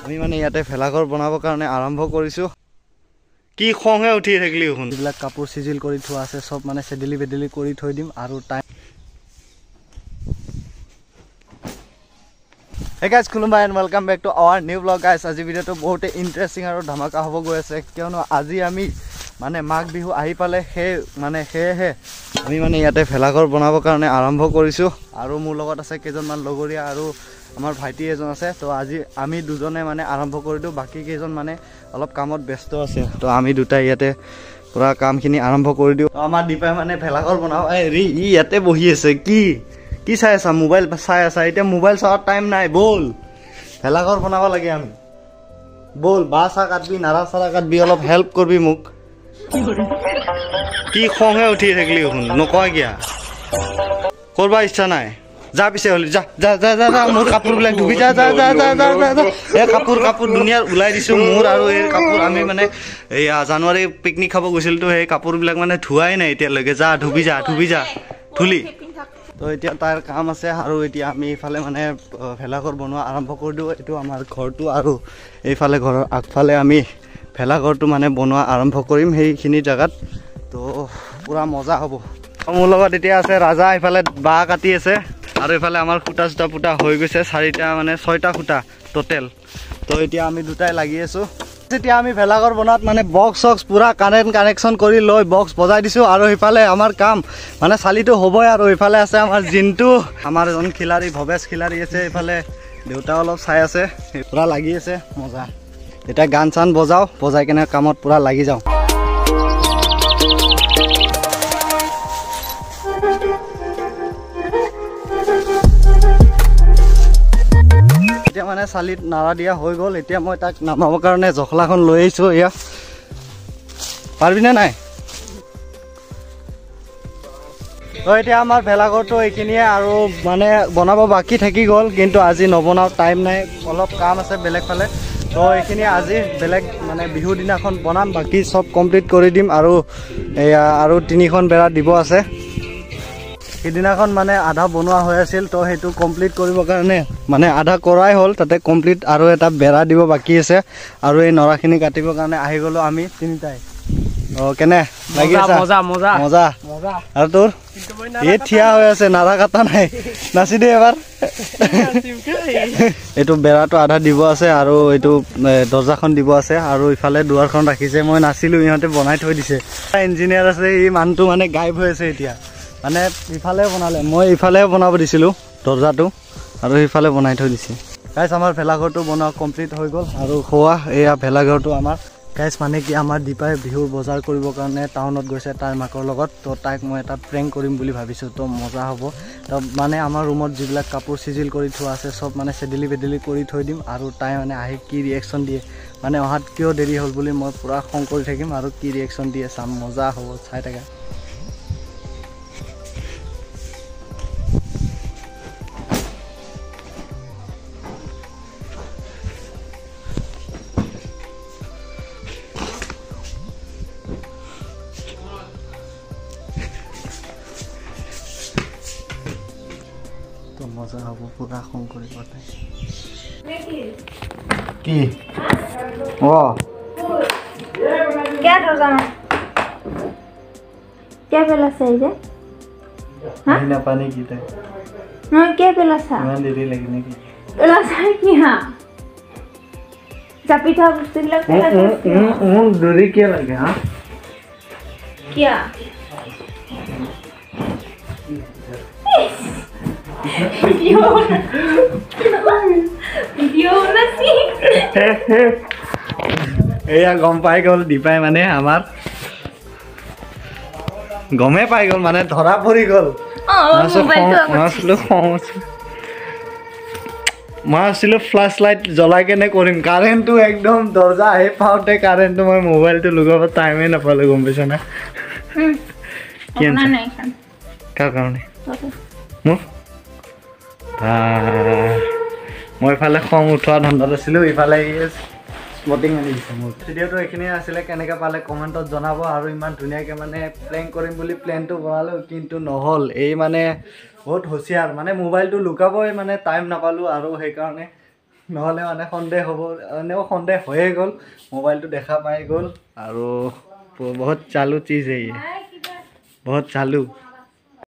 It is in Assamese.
আমি মানে ইয়াতে ভেলাঘৰ বনাবৰ কাৰণে আৰম্ভ কৰিছোঁ। কি খঙে উঠি থাকিলি দেখোন। এইবিলাক কাপোৰ চিজিল কৰি থোৱা আছে, চব মানে চেদেলি বেদেলি কৰি থৈ দিম আৰু time. Hey guys, Khulumbai and welcome back to our new vlog guys. আজি ভিডিঅ'টো বহুতে ইণ্টাৰেষ্টিং আৰু ধামাকা হ'ব গৈ আছে, কিয়নো আজি আমি মানে মাঘ বিহু আহি পালে, সেই মানে সেয়েহে আমি মানে ইয়াতে ভেলাঘৰ বনাবৰ কাৰণে আৰম্ভ কৰিছোঁ। আৰু মোৰ লগত আছে কেইজনমান লগৰীয়া আৰু আমাৰ ভাইটি এজন আছে। তো আজি আমি দুজনে মানে আৰম্ভ কৰি দিওঁ, বাকী কেইজন মানে অলপ কামত ব্যস্ত আছে। তো আমি দুটাই ইয়াতে পূৰা কামখিনি আৰম্ভ কৰি দিওঁ। আমাৰ দীপাই মানে ভেলাঘৰ বনাব, হেৰি ই ইয়াতে বহি আছে। কি কি চাই আছা? মোবাইল চাই আছা? এতিয়া মোবাইল চোৱাৰ টাইম নাই, ব'ল ভেলাঘৰ বনাব লাগে আমি। ব'ল বাঁহ চাহ কাটবি, নাৰা চাৰা কাটবি, অলপ হেল্প কৰবি মোক। কি খঙে উঠি থাকিলি দেখোন, নকয় কিয়া? কৰবা ইচ্ছা নাই? যা পিছে হ'লি, যা যা যা যা যা, মোৰ কাপোৰবিলাক ধুবি, যা যা যা যা যা যা যা। এই কাপোৰ কাপোৰ দুনিয়াৰ ওলাই দিছোঁ মোৰ। আৰু এই কাপোৰ আমি মানে এইয়া জানুৱাৰী পিকনিক খাব গৈছিলোঁতো, সেই কাপোৰবিলাক মানে ধোৱাই নাই এতিয়ালৈকে। যা ধুবি, যা ধুবি, যা ধুলি। তো এতিয়া তাৰ কাম আছে আৰু এতিয়া আমি এইফালে মানে ভেলাঘৰ বনোৱা আৰম্ভ কৰি দিওঁ। এইটো আমাৰ ঘৰটো আৰু এইফালে ঘৰৰ আগফালে আমি ভেলাঘৰটো মানে বনোৱা আৰম্ভ কৰিম সেইখিনি জেগাত। তো পূৰা মজা হ'ব। মোৰ লগত এতিয়া আছে ৰাজা, এইফালে বাঁহ কাটি আছে আৰু এইফালে আমাৰ খুঁটা চুটা পোতা হৈ গৈছে, চাৰিটা মানে ছয়টা খুঁটা টোটেল। তো এতিয়া আমি দুটাই লাগি আছোঁ। এতিয়া আমি ভেলাঘৰ বনাত মানে বক্স চক্স পূৰা কাৰেণ্ট কানেকশ্যন কৰি লৈ বক্স বজাই দিছোঁ। আৰু সিফালে আমাৰ কাম মানে চালিটো হ'বই। আৰু ইফালে আছে আমাৰ জিন্তু, আমাৰ এজন খিলাৰী ভৱেশ খিলাৰী আছে, এইফালে দেউতা অলপ চাই আছে, পূৰা লাগি আছে মজা। এতিয়া গান চান বজাওঁ, বজাই কেনে কামত পূৰা লাগি যাওঁ। এতিয়া মানে চালিত নাৰা দিয়া হৈ গ'ল। এতিয়া মই তাক নামাবৰ কাৰণে জখলাখন লৈ আহিছোঁ। এয়া পাৰিবিনে নাই? তো এতিয়া আমাৰ ভেলাঘৰটো এইখিনিয়ে আৰু মানে বনাব বাকী থাকি গ'ল, কিন্তু আজি নবনাওঁ, টাইম নাই, অলপ কাম আছে বেলেগ ফালে। তো এইখিনি আজি বেলেগ মানে বিহু দিনাখন বনাম, বাকী চব কমপ্লিট কৰি দিম। আৰু এয়া আৰু তিনিখন বেৰা দিব আছে। সিদিনাখন মানে আধা বনোৱা হৈ আছিল, তো সেইটো কমপ্লিট কৰিবৰ কাৰণে মানে আধা কৰাই হ'ল, তাতে কমপ্লিট আৰু এটা বেৰা দিব বাকী আছে। আৰু এই নৰাখিনি কাটিবৰ কাৰণে আহি গ'লোঁ আমি তিনিটাই। অঁ, কেনে লাগি আছে? মজা মজা মজা। আৰু তোৰ এই থিয়া হৈ আছে, নাৰা কাটা নাই, নাচি দে এবাৰ। এইটো বেৰাটো আধা দিব আছে আৰু এইটো দৰ্জাখন দিব আছে আৰু ইফালে দুৱাৰখন ৰাখিছে। মই নাছিলোঁ, ইহঁতে বনাই থৈ দিছে। ইঞ্জিনিয়াৰ আছে, এই মানুহটো মানে গায়ব হৈ আছে এতিয়া। মানে ইফালে বনালে, মই ইফালে বনাব দিছিলোঁ দৰ্জাটো আৰু সিফালে বনাই থৈ দিছে। গাইছ, আমাৰ ভেলাঘৰটো বনোৱা কমপ্লিট হৈ গ'ল। আৰু খোৱা এয়া ভেলাঘৰটো আমাৰ। গাইছ, মানে কি আমাৰ দীপাই বিহুৰ বজাৰ কৰিবৰ কাৰণে টাউনত গৈছে তাৰ মাকৰ লগত। তো তাইক মই এটা প্ৰেংক কৰিম বুলি ভাবিছোঁ, তো মজা হ'ব। তো মানে আমাৰ ৰুমত যিবিলাক কাপোৰ চিজিল কৰি থোৱা আছে চব মানে চেদেলি বেদেলি কৰি থৈ দিম। আৰু তাই মানে আহি কি ৰিয়েকশ্যন দিয়ে, মানে অহাত কিয় দেৰি হ'ল বুলি মই পূৰা খং কৰি থাকিম আৰু কি ৰিয়েকশ্যন দিয়ে চাম, মজা হ'ব, চাই থাকা। মজা হ'ব, পূৰা খং কৰিব তাই। কি অঁ লাগে হা? এয়া গম পাই গ'ল দীপাই, মানে আমাৰ গমেই পাই গ'ল, মানে ধৰা পৰি গ'ল। মই আছিলোঁ ফ্লাছ লাইট জ্বলাই কেনে কৰিম, কাৰেণ্টটো একদম দৰ্জা আহি পাওঁতে কাৰেণ্টটো মই মোবাইলটো লগাব টাইমেই নাপালোঁ, গম পাইছা না? কি কাৰ কাৰণে মোৰ মই ইফালে খং উঠোৱা ধান্দাত আছিলোঁ, ইফালে স্পটিং আনি দিছে মোক। ভিডিঅ'টো এইখিনিয়ে আছিলে, কেনেকৈ পালে কমেণ্টত জনাব। আৰু ইমান ধুনীয়াকৈ মানে প্লেন কৰিম বুলি প্লেনটো বনালোঁ, কিন্তু নহ'ল। এই মানে বহুত হুঁচিয়াৰ, মানে মোবাইলটো লুকাবই মানে টাইম নাপালোঁ আৰু সেইকাৰণে নহ'লে মানে সন্দেহ হ'ব। এনেও সন্দেহ হৈয়ে গ'ল, মোবাইলটো দেখা পাই গ'ল। আৰু বহুত চালু चीज़ है ये, বহুত চালু।